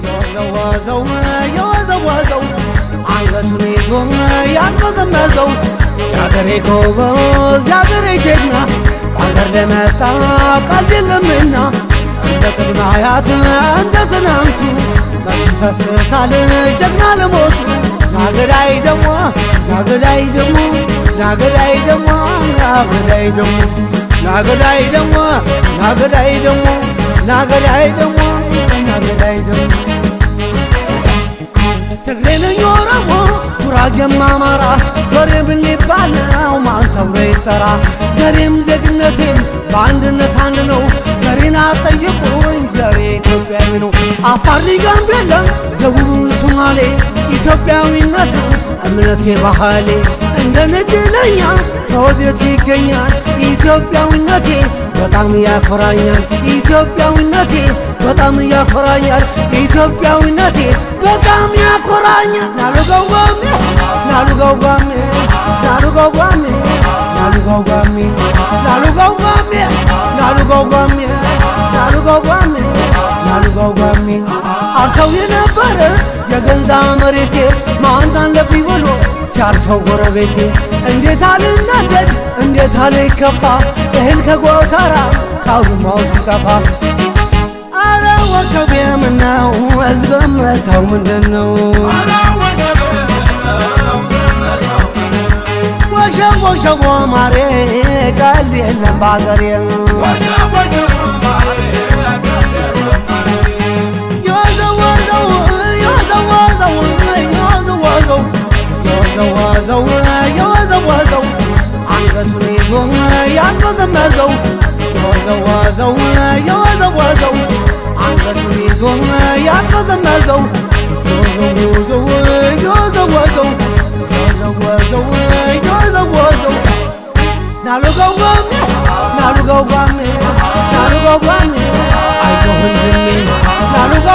የወዘወዘው የወዘወዘው አንገቱን ይዞ ያንመዘመዘው የአገሬ ጎበዝ የአገሬ ጀግና በአገር ለመጣ ቀልድ የለምና እንደ ቅድመ አያት እንደ ትናንቱ መች ይሰስታል ጀግና ለሞቱ። ናገዳይ ደሞ ናገዳይ ደሞ ናገዳይ ደሞ ናገዳይ ደሞ ናገዳይ ደሞ ናገዳይ ደሞ ናገዳይ ደሞ ናገዳይ ደሞ ትግሬ ነኝ ኦሮሞ ጉራጌም አማራ ዘሬ ምን ሊባል ነው ማን ተብሎ ይጠራ? ዘሬም ዜግነቴም በአንድነት አንድ ነው። ዘሬን አትጠይቁኝ ዘሬ ኢትዮጵያዊ ነው። አፋር ጋምቤላ፣ ደቡብም ሶማሌ ኢትዮጵያዊነት እምነቴ ባህሌ። እንደ ንድለኛ ከወዴት ይገኛል? ኢትዮጵያዊነቴ በጣም ያኮራኛል። ኢትዮጵያዊነቴ በጣም ያኮራኛል። ኢትዮጵያዊነቴ በጣም ያኮራኛል። ናሉጋውጋሜ ናሉጋውጋሜ ናሉጋውጋሜ ናሉጋውጋሜ ናሉጋውጋሜ ናሉጋውጋሜ ናሉጋውጋሜ ናሉጋውጋሜ አርሰው የነበረ የገንዛ መሬቴ ማን አለብኝ ብሎ ሲያርሰው ጎረቤቴ እንዴት አልናደድ እንዴት አልከፋ እህል ከጎተራ ካውድማው ሲጠፋ። አረ ወሸቤ ምነው እዝገመታው ምንድን ነው? ወሸብ ወሸቦ ማሬ ቀልድ የለም በአገሬ። የወዘወዘው የወዘወዘው የወዘወዘው የወዘወዘው የወዘወዘው አንገቱን ይዞ ያንመዘመዘው የወዘወዘው የወዘወዘው አንገቱን ይዞ ያንመዘመዘው የወዘወዘው የወዘወዘው የወዘወዘው የወዘወዘው ናሉጋውጋሜ ናሉጋውጋሜ ናሉጋውጋሜ አይዞህ ወንድሜ ናሉጋ